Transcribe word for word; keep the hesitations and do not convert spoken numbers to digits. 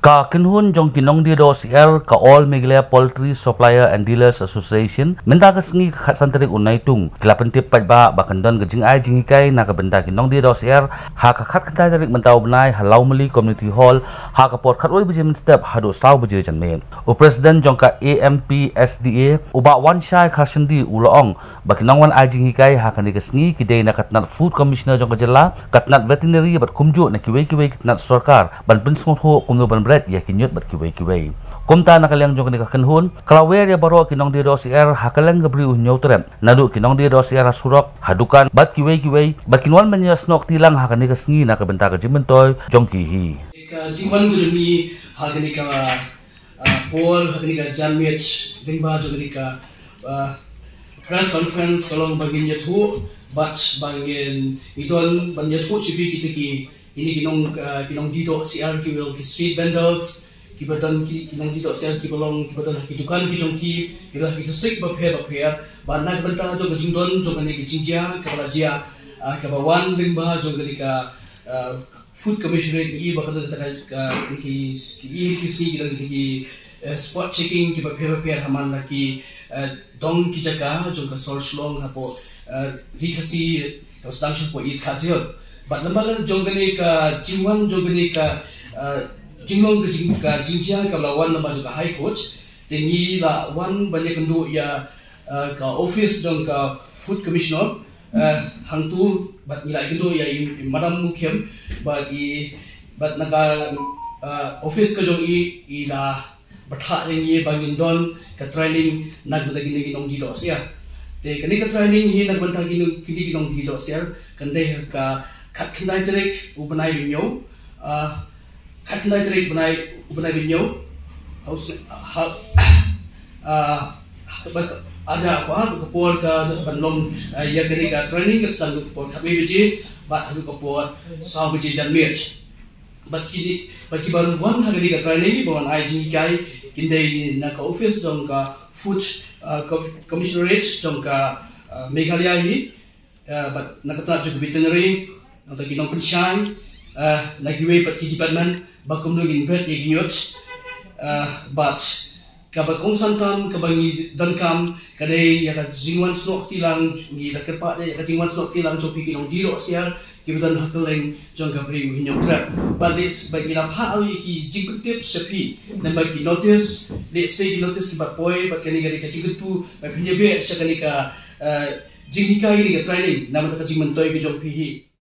Ka kynhun jong ki nongdie dohsyiar ka All Meghalaya Poultry Supplier and Dealers Association mynta ka sngi ka khatsan tarik u Naitung ki la pyntip paidbah ba kan don ka jingai jinghikai na ka bynta ki nongdie dohsyiar ha ka khatkhyndai tarik mynta u bnai ha Lawmali Community Hall ha ka por khatwei baje mynstep haduh saw baje janmiet. U President jong ka A M P S D A u Bah Wanshai Kharshindi u la ong ba ki nongwan ai jinghikai ha kane ka sngi ki dei na ka tnat Food Commissioner jong ka jylla, ka tnat Veterinary bad kumjuh na kiwei kiwei ki tnat sorkar ban pynsngewthuh kumno ban bret ïa ki ñiut bad kiwei kiwei. Kumta na ka liang jong kane ka kynhun ka la wer ïa baroh ki nongdie dohsyiar ha kylleng ka Bri u Hynñiewtrep, naduh ki nongdie dohsyiar ha surok, ha dukan bad kiwei kiwei ba kin wan ban ïasnoh kti lang ha kane ka sngi na ka bynta ka jingmyntoi jong ki hi. Ka jingwan ka jong ngi ha kane ka ah, por ha kane ka janmiet lyngba jong kane ka, ah, press conference ka long ba ngin ïathuh bad ba ngin ïadon ban ïathuh sha phi kita ki, kine ki nong, ah, ki nongdie dohsyiar kiba long ki street vendors, kiba don ki, ki nongdie dohsyiar kiba long kiba don ha ki dukan ki jong ki, kiba don ha ki district bapher bapher, bad na ka bynta jong ka jingdon jong kane ka jingjia kaba la jia, ah, kaba wan lyngba jong kane ka, ah, Food Commissioner, ngi i ba ka don kata ka, ka, ki, ki, ki, ki, ki, ki, ki, eh, spot checking kiba pher bapher ha man la ki, eh, dong ki jaka jong ka sor Shillong hapoh, eh, Ri Khasi, ka sdang sha hapoh East Khasi Hills. Bad namar jong kane ka jingwan jong kane ka, eh, jinglong ka jing, ka jingjia kaba la wan namar jong ka High Court, te ngi la wan ban ïakynduh ïa, eh, ka office jong ka Food Commissioner, eh, hangtu bad ngi la ïakynduh ïa i, i Madam Mukhim bad i, bad na ka, eh, office ka jong i, i la bthah ïa ngi ba ngin don ka training na ka bynta kine ki nongdie dohsyiar. Te kane ka training hi na ka bynta kine, kine ki nongdie dohsyiar kan dei ha ka khatkhyndai tarik u bnai ba hynñiew, ah, khatkhyndai tarik bnai, bnai ba hynñiew. Haus, ha, ah, ha ka, ha ka por ka ban long, ah, ïa kane ka training ka sdang ka por khatwei baje bad haduh ka por saw baje janmiet. Bad kine, bad kiba wan ha kane ka training ba wan ai jinghikai kin dei na ka office jong ka Food, ah, Com-, Commissionerate jong ka, ah, Meghalaya hi. Eh, bad na ka tnat jong ka veterinary, nangta ki nongpynshai, eh, na kiwei pat ki department, ba kumno ngin bret ïa ki ñiut, eh, bad kaba kongsan tam, kaba ngi donkam, ka dei ïa ka jingwan snoh kti lang, ngi da kyrpad ïa ka jingwan snoh kti lang jong phi ki nongdie dohsyiar, kiba don ha kylleng jong ka Bri u Hynñiewtrep. Bad lehse, bad ngi la phah ïa ki jingpyntip sha phi, namar ki notice, lehse ki notice kiba poi, bad kane ka dei ka jingkyntu, ba phin ïa beh sha kane ka, eh, jinghikai kane ka training, namar ka jingmyntoi ka jong phi hi.